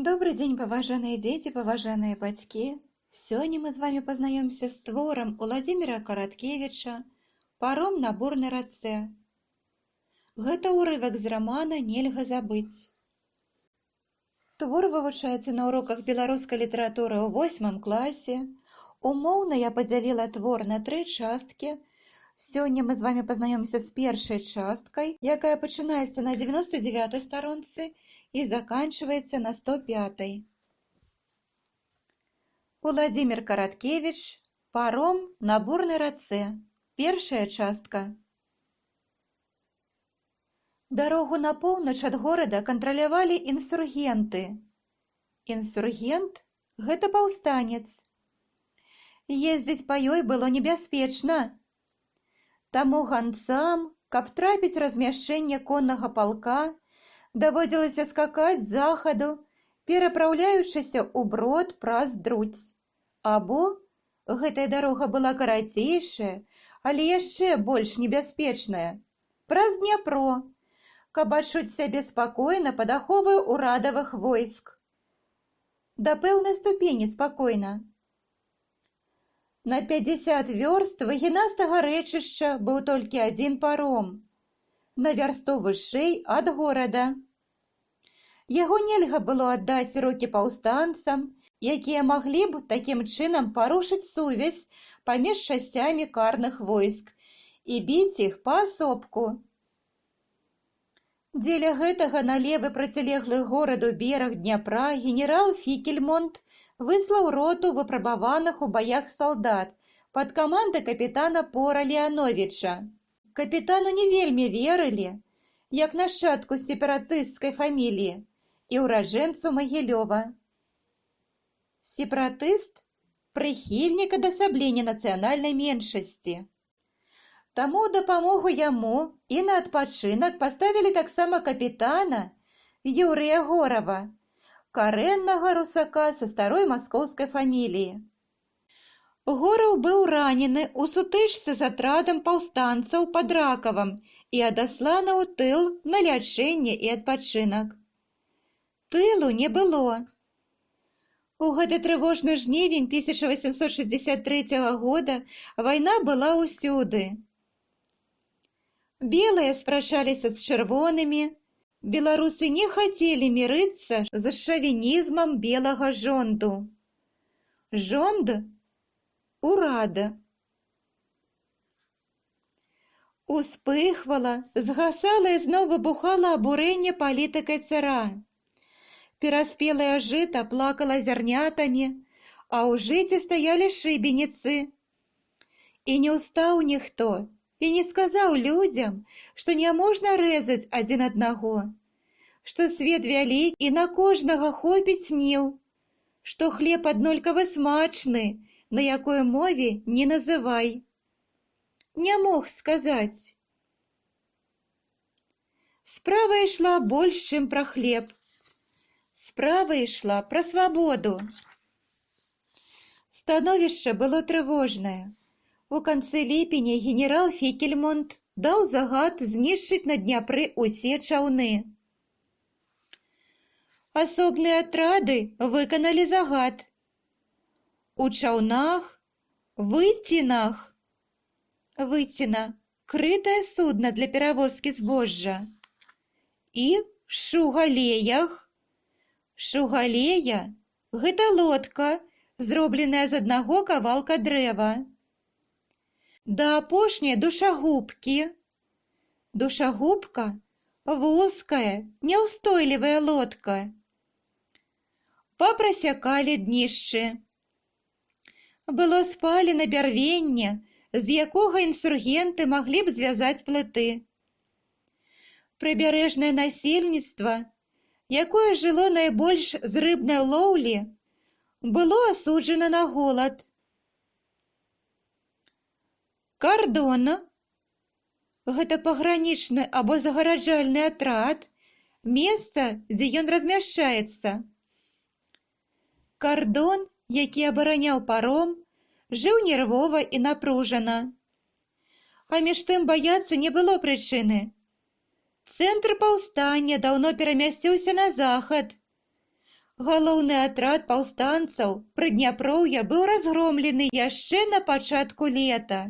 Добры дзень, паважаныя дзеці, паважаныя бацькі. Сёння мы з вами пазнаёмся з творам Уладзіміра Караткевіча «Паром на бурнай рацэ». Гэта ўрывак з рамана «Нельга забыць». Твор вывучаецца на уроках беларускай літаратуры ў восьмым класе. Умоўна я падзяліла твор на тры часткі. Сёння мы з вами пазнаёмся з першай часткай, якая пачынаецца на 99 старонцы і заканчваецца на 105. Уладзімір Караткевіч, «Паром на бурнай рацэ». Першая частка. Дарогу на поўнач ад горада кантралявалі інсургенты. Інсургент – гэта паўстанец. Ездзіць па ёй было небяспечна. Таму ганцам, каб трапіць у размяшчэнне коннага палка, даводзілася скакаць з захаду, перапраўляючыся ўброд праз Друць. Або, гэтая дарога была карацейшая, але яшчэ больш небяспечная, праз Дняпро, каб адчуць сябе спакойна пад аховай урадавых войск. Да пэўнай ступені спакойна. На 50 вёрст выгінастага рэчышча быў толькі адзін паром, на вярсту вышэй ад горада. Яго нельга было аддаць у рукі паўстанцам, якія маглі б такім чынам парушыць сувязь паміж часцямі карных войск і біць іх паасобку. Дзеля гэтага на левы процілеглы гораду бераг Дняпра генерал Фікельмонт выслаў роту выпрабаваных у баях салдат пад камандай капітана Пора Леановіча. Капітану не вельмі верылі, як нашчадку сепаратысцкай фаміліі і ўраджэнцу Магілёва. Сепаратыст – прыхільнік адасаблення нацыянальнай меншасці. Таму ў дапамогу яму і на адпачынак паставілі таксама капітана Юрыя Горава, карэннага русака са старой маскоўскай фаміліі. Гораў быў ранены ў сутычцы з атрадам паўстанцаў пад Ракавам і адасланы ў тыл на лячэнне і адпачынак. Тылу не было. У гэты трывожны жнівень 1863 года вайна была ўсюды. Белыя спрачаліся з чырвонымі, беларусы не хацелі мірыцца з шавінізмам белага жонду. Жонд – урад. Успыхвала, згасала і зноў выбухала абурэнне палітыкай цара. Пераспелае жыта плакала зярнятамі, а ў жыце стаялі шыбеніцы. І не ўстаў ніхто і не сказаў людзям, што няможна рэзаць адзін аднаго, што свет вялікі і на кожнага хопіць ніў, што хлеб аднолькава смачны, на якой мове не называй. Не мог сказаць. Справа ішла больш, чым пра хлеб. Справа ішла пра свабоду. Становішча было трывожнае. У канцы ліпеня генерал Фікельмонт даў загад знішчыць на Дняпры ўсе чаўны. Асобныя атрады выканалі загад. У чаўнах, выцінах, выціна, крытае судна для перавозкі збожжа, і шугалеях. Шугалея – гэта лодка, зробленая з аднаго кавалка дрэва. Да апошняй душагубкі. Душагубка – вузкая, няўстойлівая лодка. Папрасякалі днішчы. Было спалена бярвенне, з якога інсургенты маглі б звязаць плыты. Прыбярэжнае насельніцтва, якое жыло найбольш з рыбнай лоўлі, было асуджана на голад. Кардон – гэта пагранічны або загараджальны атрад, месца, дзе ён размяшчаецца. Кардон, які абараняў паром, жыў нервова і напружана. А між тым баяцца не было прычыны. Цэнтр паўстання даўно перамясціўся на захад. Галоўны атрад паўстанцаў Прыдняпроўя быў разгромлены яшчэ на пачатку лета,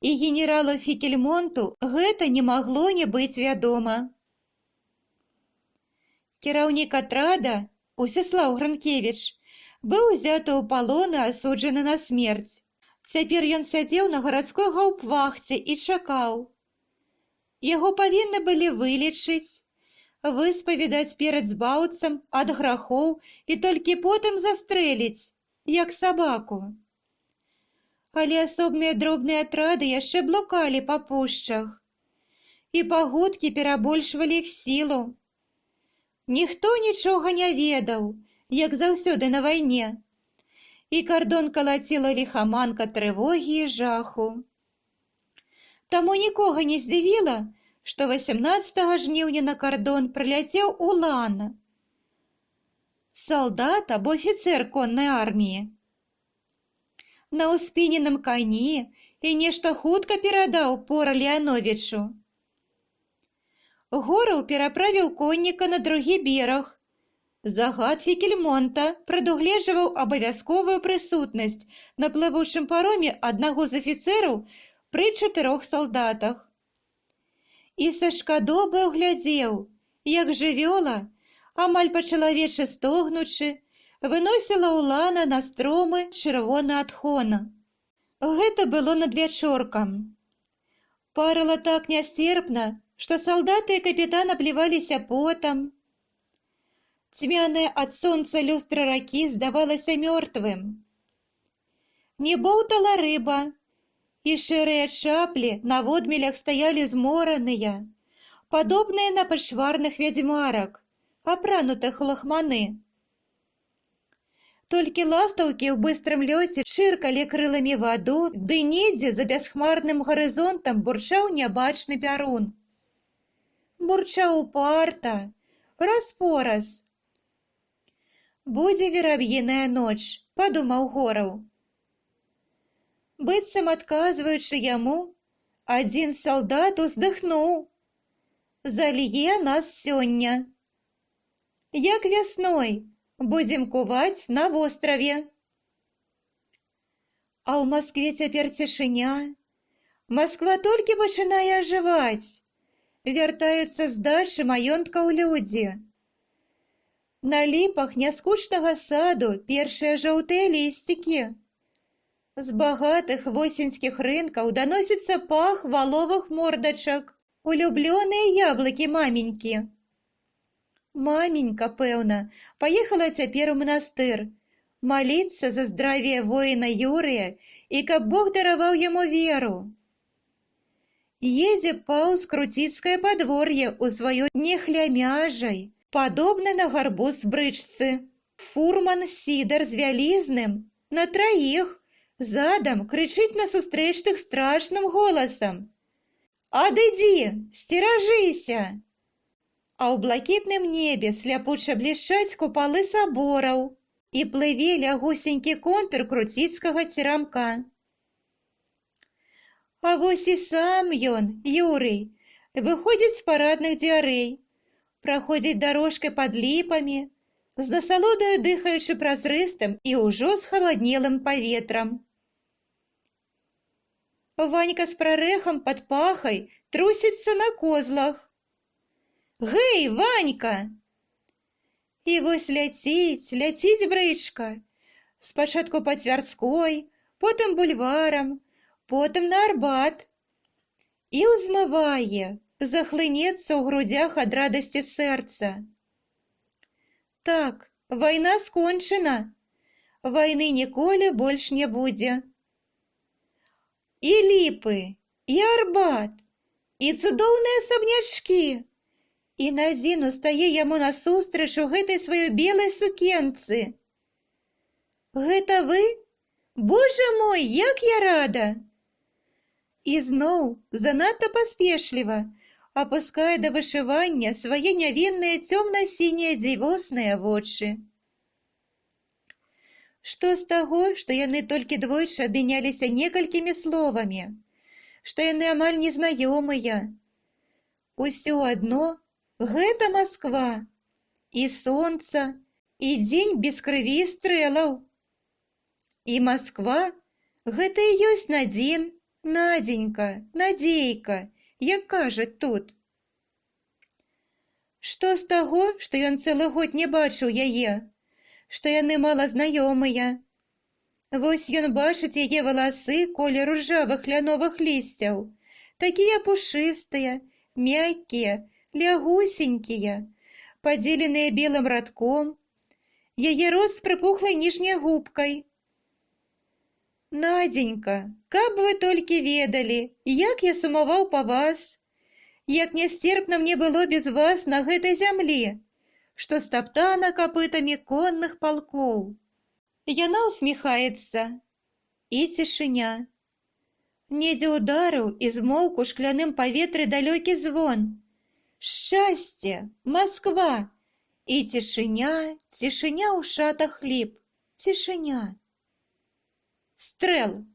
і генералу Фікельмонту гэта не магло не быць вядома. Кіраўнік атрада Усяслаў Грынкевіч быў узяты ў палон і асуджаны на смерць. Цяпер ён сядзеў на гарадской гаўпвахце і чакаў. Яго павінны былі вылечыць, выспаведаць перад збаўцам ад грахоў і толькі потым застрэліць, як сабаку. Але асобныя дробныя атрады яшчэ блукалі па пушчах, і пагудкі перабольшвалі іх сілу. Ніхто нічога не ведаў, як заўсёды на вайне, і кардон калаціла ліхаманка трывогі і жаху. Таму нікога не здзівіла, што 18 жніўня на кардон прыляцеў улан. Салдат або афіцэр коннай арміі. На ўспіненым кані і нешта хутка перадаў Пора Леановічу. Гораў пераправіў конніка на другі бераг. Загад Фікельмонта прадугледжваў абавязковую прысутнасць на плывучым пароме аднаго з афіцэраў пры чатырох салдатах. І Сашка добра углядзеў, як жывёла, амаль па-чалавечы стогнучы, выносіла улана на стромы чырвоны адхон. Гэта было надвячоркам. Парыла так нястерпна, што салдаты і капітан абліваліся потам. Цьмянае ад сонца люстра ракі здавалася мёртвым. Не боўтала рыба, і шэрыя чаплі на водмелях стаялі змораныя, падобныя на пачварных вядзьмарак, апранутых у лахманы. Толькі ластаўкі ў быстрым лёце чыркалі крыламі ваду, ды недзе за бясхмарным гарызонтам бурчаў нябачны пярун. Бурчаў упарта, раз-пораз. «Будзе вераб'іная ноч», – падумаў Гораў. Быццам адказваючы яму, адзін салдат уздыхнуў: «Залье нас сёння. Як вясной, будзем куваць на востраве». А ў Маскве цяпер цішыня. Масква толькі пачынае ажываць. Вяртаюцца з дачы маёнткаў людзі. На ліпах няскучнага саду першыя жоўтыя лісцікі. З багатых восеньскіх рынкаў даносіцца пах валовых мордачак, улюблёныя яблыкі маменькі. Маменька, пэўна, паехала цяпер у манастыр маліцца за здравие воіна Юрыя і каб Бог дараваў яму веру. Едзе паўз Круціцкае падвор'е ў сваёй нехлямяжай, падобнай на гарбуз брычцы. Фурман Сідар з вялізным, на траіх, задам крычыць на сустрэчных страшным голасам: «Адыдзі, сцеражыся!» А ў блакітным небе сляпуча блішчаць купалы сабораў і плыве лягусенькі контур круціцкага церамка. А вось і сам ён, Юрый, выходзіць з парадных дзвярэй, праходзіць дарожкай пад ліпамі, з насалодаю дыхаючы празрыстым і ўжо схаладнелым паветрам. Ванька з прарэхам пад пахай трусіцца на козлах. «Гэй, Ванька!» І вось ляціць, ляціць брычка. Спачатку па Цвярской, потым бульварам, потым на Арбат. І ўзмывае, захлынецца ў грудзях ад радасці сэрца. Так, вайна скончана. Вайны ніколі больш не будзе. І ліпы, і Арбат, і цудоўныя асабнячкі. І Надзін устае яму насустрач у гэтай сваёй белай сукенцы. «Гэта вы? Божа мой, як я рада!» І зноў занадта паспешліва апускае да вышывання свае нявінныя цёмна-сінія дзівосныя вочы. Што з таго, што яны толькі двойчы абмяняліся некалькімі словамі, што яны амаль незнаёмыя? Усё адно гэта Масква, і сонца, І дзень без крыві і стрэлаў. І Масква гэта і ёсць Надзін, Надзенька, Надзейка, як кажуць тут. Што з таго, што ён цэлы год не бачыў яе, што яны мала знаёмыя? Вось ён бачыць яе валасы колеру ржавых кляновых лісцяў, такія пушыстыя, мяккія, лягусенькія, падзеленыя белым радком, яе рот з прыпухлай ніжняй губкай. Надзенька, каб вы толькі ведалі, як я сумаваў па вас, як нястерпна мне было без вас на гэтай зямлі, што стаптана капытамі конных палкоў. Яна усміхаецца. І цішыня. Недзе ударыў і змоўк у шкляным паветры далёкі звон. Шчасце, Масква! І цішыня, цішыня ў шатах ліп, цішыня. Стрэл.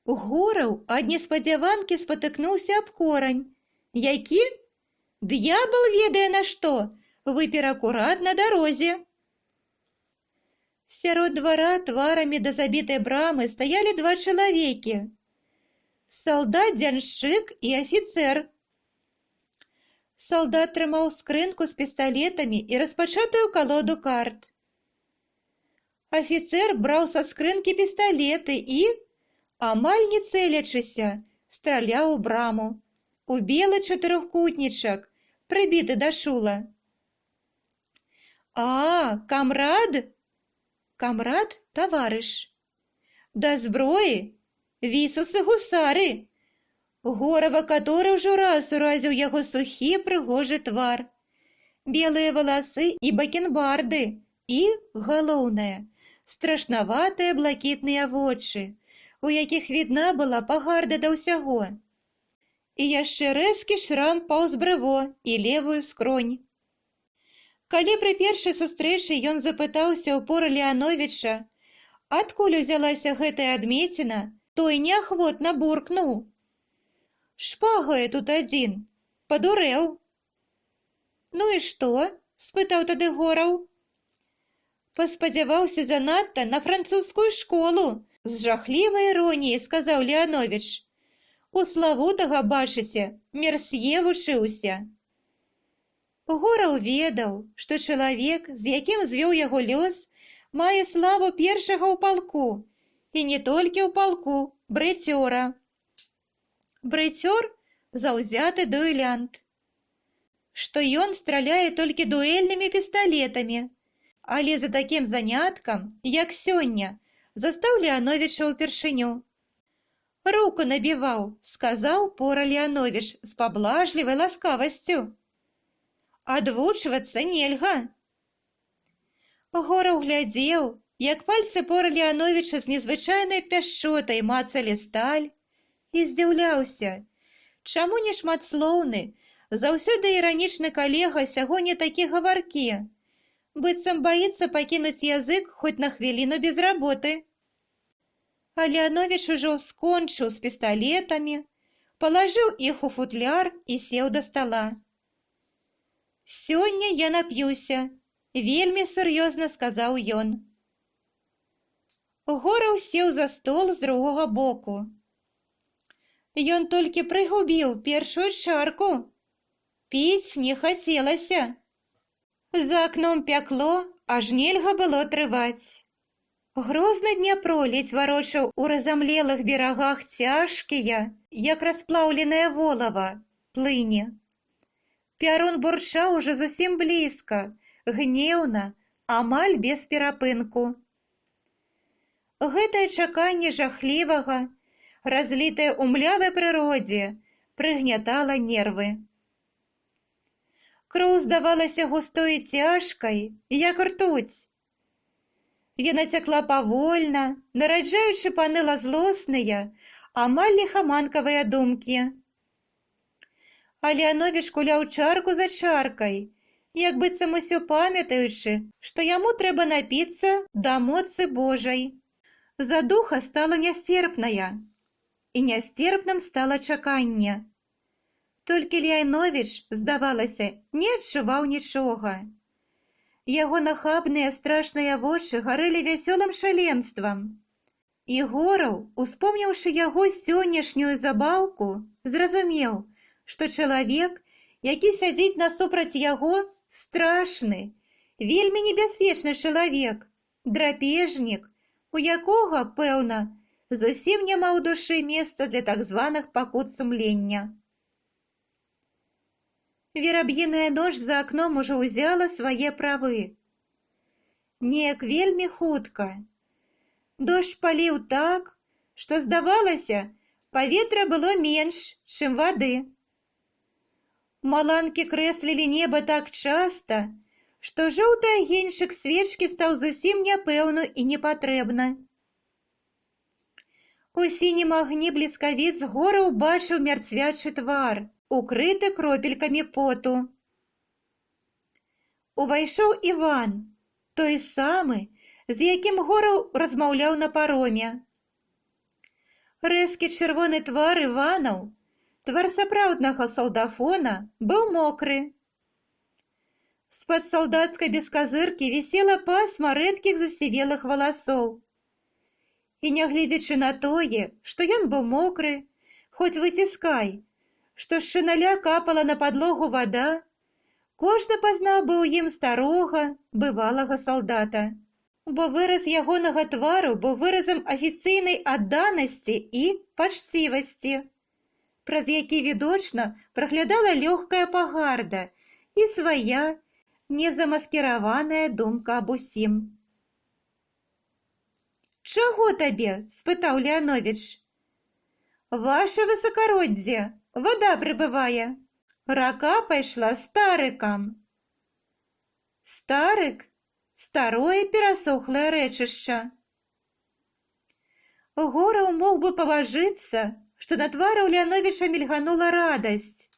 Гораў ад неспадзяванкі спатыкнуўся аб корань, які, д'ябал ведае на што, выпер акурат на дарозе. Сярод двара тварамі да забітай брамы стаялі два чалавекі. Салдат-дзяншчык і афіцэр. Салдат трымаў скрынку з пісталетамі і распачатую калоду карт. Афіцэр браў са скрынкі пісталеты і, амаль не цэлячыся, страляў у браму, у белы чатырохкутнічак, прыбіты да шула. А, камрад? Камрад – таварыш. Да зброі вісусы гусары. Горава каторы ўжо раз уразіў яго сухі прыгожы твар. Белыя валасы і бакенбарды, і, галоўнае, страшнаватыя блакітныя вочы, у якіх відна была пагарда да ўсяго. І яшчэ рэзкі шрам паўз брыво і левую скронь. Калі пры першай сустрэчы ён запытаўся ў Пора Леановіча, адкуль узялася гэтая адмеціна, той неахвотна буркнуў: «Шпагае тут адзін, падурэў». «Ну і што?» – спытаў тады Гораў. «Паспадзяваўся занадта на французскую школу», – з жахлівай іроніяй сказаў Леановіч. «У Славутага, бачыце, Мерсье вучыўся». Гораў ведаў, што чалавек, з якім звёў яго лёс, мае славу першага ў палку, і не толькі ў палку, брэцёра. Брэцёр – заўзяты дуэлянт. Што ён страляе толькі дуэльнымі пісталетамі, але за такім заняткам, як сёння, застаў Леановіча ўпершыню. «Руку набіваў», – сказаў Пора Леановіч з паблажлівай ласкавасцю. «Адвучвацца нельга». Гораў глядзеў, як пальцы Пора Леановіча з незвычайнай пяшчотай мацалі сталь, і здзіўляўся, чаму нешматслоўны, заўсёды іранічны калега сягоння такі гаваркі, быццам баіцца пакінуць язык хоць на хвіліну без работы. А Леановіч ужо скончыў з пісталетамі, палажыў іх у футляр і сеў да стала. «Сёння я нап'юся», – вельмі сур'ёзна сказаў ён. Гораў сеў за стол з другога боку. Ён толькі прыгубіў першую чарку. Піць не хацелася. За акном пякло, аж нельга было трываць. Грозны Дняпро ледзь варочаў у разамлелых берагах цяжкія, як расплаўленае волава, плыні. Пярун бурчаў ужо зусім блізка, гнеўна, амаль без перапынку. Гэтае чаканне жахлівага, разлітае ў млявай прыродзе, прыгнятала нервы. Кроў здавалася густой і цяжкай, як ртуць. Яна цякла павольна, нараджаючы паныла злосныя, амаль ліхаманкавыя думкі. А Леановіч куляў чарку за чаркай, як быццам усё памятаючы, што яму трэба напіцца да моцы Божай. Задуха стала нястерпная, і нястерпным стала чаканне. Толькі Леановіч, здавалася, не адчуваў нічога. Яго нахабныя страшныя вочы гарэлі вясёлым шаленствам. І Гораў, успомніўшы яго сённяшнюю забаўку, зразумеў, што чалавек, які сядзіць насупраць яго, страшны, вельмі небяспечны чалавек, драпежнік, у якога, пэўна, зусім няма ў душы месца для так званых пакут сумлення. Вераб'іная ноч за акном ужо ўзяла свае правы. Неяк вельмі хутка. Дождж паліў так, што, здавалася, паветра было менш, чым вады. Маланкі крэслілі неба так часта, што жоўты агеньчык свечкі стаў зусім няпэўны і непатрэбны. У сінім агні бліскавіц Гораў убачыў мярцвячы твар, укрыты кропелькамі поту. Увайшоў Іван, той самы, з якім Гораў размаўляў на пароме. Рэзкі чырвоны твар Іванаў, твар сапраўднага салдафона, быў мокры. З-пад салдацкай бесказыркі вісела пасма рэдкіх засівелых валасоў. І нягледзячы на тое, што ён быў мокры, хоць выціскай, што з шыналя капала на падлогу вада, кожны пазнаў бы ў ім старога, бывалага салдата. Бо выраз ягонага твару быў выразам афіцыйнай адданасці і пачцівасці, праз які відочна праглядала лёгкая пагарда і свая незамаскіраваная думка аб усім. «Чаго табе?» – спытаў Леановіч. «Ваша высакароддзе, вада прыбывае. Рака пайшла старыкам». Старык – старое перасохлае рэчышча. Гораў мог бы пабажыцца, што на твары ў Леановіча мільганула радасць.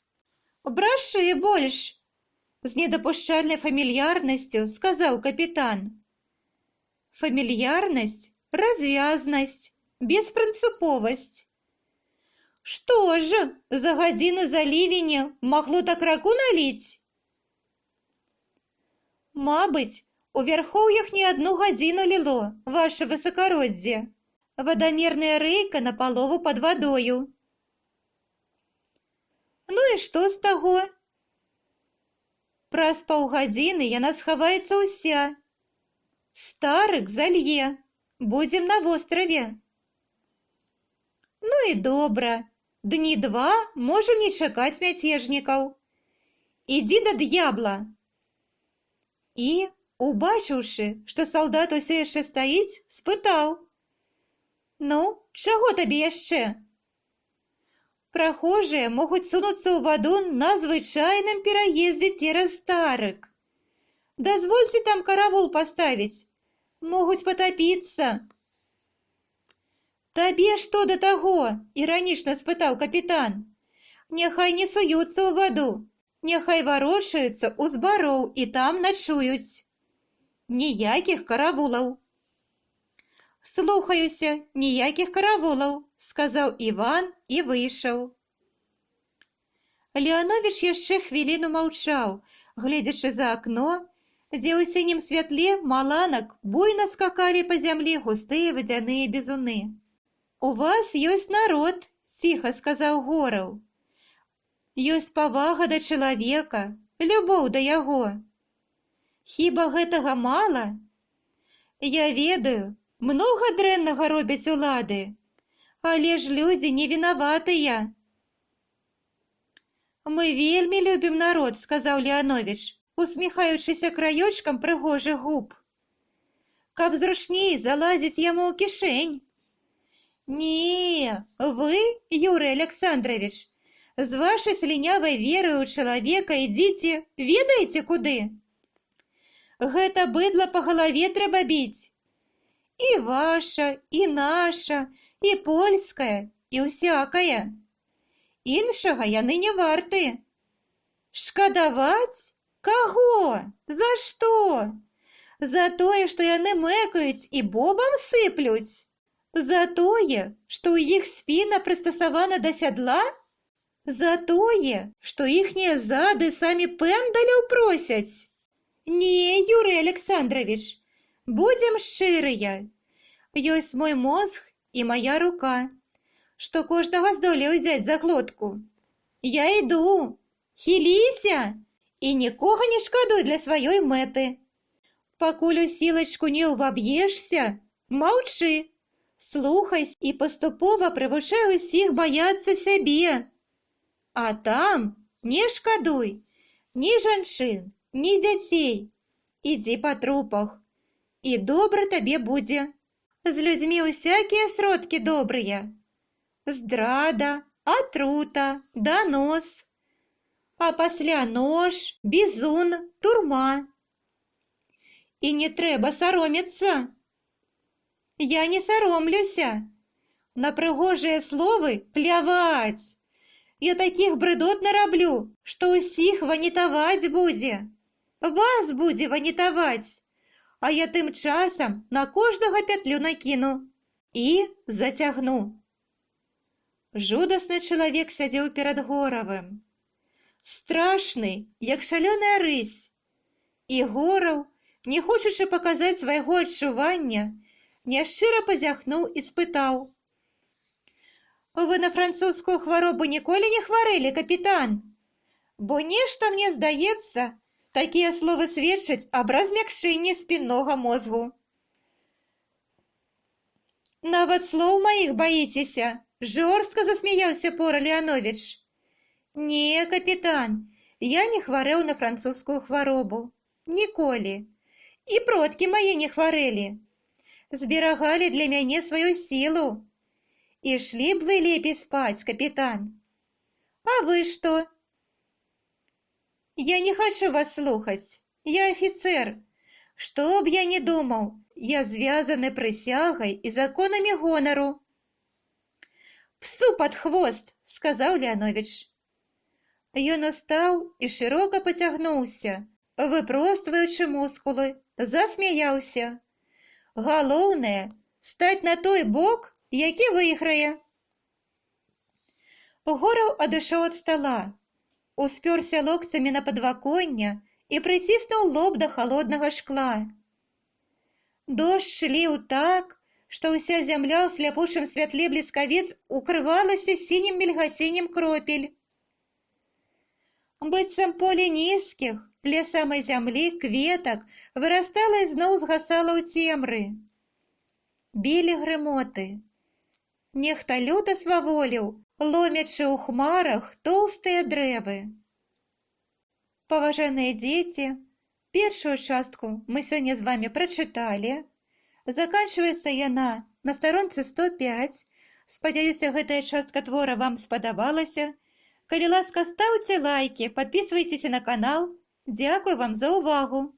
«Брашы больш!» – з недапушчальнай фамільярнасцю сказаў капітан. Фамільярнасць, развязнасць, беспрынцыповасць. Што ж, за гадзіну за лівеня магло так раку наліць? Мабыць, у вярхоўях не адну гадзіну ліло, ваша высакароддзе. Вадамерная рэйка напалову пад вадою. Ну і што з таго? Праз паўгадзіны яна схаваецца ўся. Старык залье. Будзем на востраве. Ну і добра. Дні два можам не чакаць мяцежнікаў. Ідзі да д'ябла. І, убачыўшы, што салдат усё яшчэ стаіць, спытаў: «Ну, чаго табе яшчэ?» Прахожыя могуць сунуцца ў ваду на звычайным пераездзе цераз старык. Дазвольце там каравул паставіць. Могуць патапіцца. «Табе што да таго?» – іранічна спытаў капітан. «Няхай не суюцца ў ваду, няхай варочаюцца ў збароў і там начуюць. Ніякіх каравулаў». «Слухаюся, ніякіх каравулаў», – сказаў Іван і выйшаў. Леановіч яшчэ хвіліну маўчаў, гледзячы за акно, дзе ў сінім святле маланак буйна скакалі па зямлі густыя вадзяныя бізуны. «У вас ёсць народ», – ціха сказаў Гораў. «Ёсць павага да чалавека, любоў да яго. Хіба гэтага мала? Я ведаю, многа дрэннага робяць улады, але ж людзі не вінаватыя». «Мы вельмі любім народ», – сказаў Леановіч, усміхаючыся краёчкам прыгожых губ. «Каб зручней залазіць яму ў кішэнь. Не, вы, Юрый Александрович, з вашай слінявай верай у чалавека ідзіце, ведаеце куды? Гэта быдла па галаве трэба біць. І ваша, і наша, і польская, і ўсякая. Іншага яны не варты. Шкадаваць? Каго? За што? За тое, што яны мэкаюць і бобам сыплюць? За тое, што ў іх спіна прыстасавана да сядла? За тое, што іхнія зады самі пэндаляў просяць? Не, Юрый Александрович, будзем шчырыя. Ёсць мой мозг і мая рука, што кожнага здолее ўзяць за глотку. Я іду, хіліся і нікога не шкадуй для сваёй мэты. Пакуль у сілачку не ўваб'ешся, маўчы, слухай і паступова прывучай усіх баяцца сябе. А там не шкадуй ні жанчын, ні дзяцей. Ідзі па трупах, і добра табе будзе. З людзьмі ўсякія сродкі добрыя. Здрада, атрута, данос. А пасля нож, бізун, турма. І не трэба саромецца. Я не саромлюся. На прыгожыя словы пляваць. Я такіх брыдот нараблю, што ўсіх ванітаваць будзе. Вас будзе ванітаваць. А я тым часам на кожнага пятлю накіну і зацягну. Жудасны чалавек сядзеў перад Горавым. Страшны, як шалёная рысь. І Гораў, не хочучы паказаць свайго адчування, няшчыра пазяхнуў і спытаў: «Вы на французскую хваробу ніколі не хварэлі, капітан? Бо нешта мне здаецца, такія словы сведчаць аб размякчэнні спіннога мозгу». «Нават слоў маіх баіцеся», — жорстка засмяяўся Пора Леанович. «Не, капітан, я не хварэў на французскую хваробу. Ніколі. І продкі мае не хварэлі. Зберагалі для мяне сваю сілу. Ішлі б вы лепей спаць, капітан. А вы што?» «Я не хачу вас слухаць. Я афіцэр. Што б я не думаў, я звязаны прысягай і законамі гонару». «Псу пад хвост», — сказаў Леанович. Ён устаў і шырока пацягнуўся, выпростваючы мускулы, засмяяўся. «Галоўнае — стаць на той бок, які выйграе». Гораў адышоў ад стала, успёрся локцямі на падваконне і прыціснуў лоб да халоднага шкла. Дождж ліў так, што ўся зямля ў сляпучым святле бліскавіц укрывалася сінім мільгаценнем кропель. Быццам поле нізкіх, ля самай зямлі, кветак вырастала і зноў згасала ў цемры. Білі грымоты. Нехта люта сваволіў, ломячы ў хмарах тоўстыя дрэвы. Паважаныя дзеці, першую частку мы сёння з вамі прачыталі. Заканчваецца яна на старонцы 105. Спадзяюся, гэтая частка твора вам спадабалася. Калі ласка, стаўце лайкі, падпісвайцеся на канал. Дзякуй вам за ўвагу.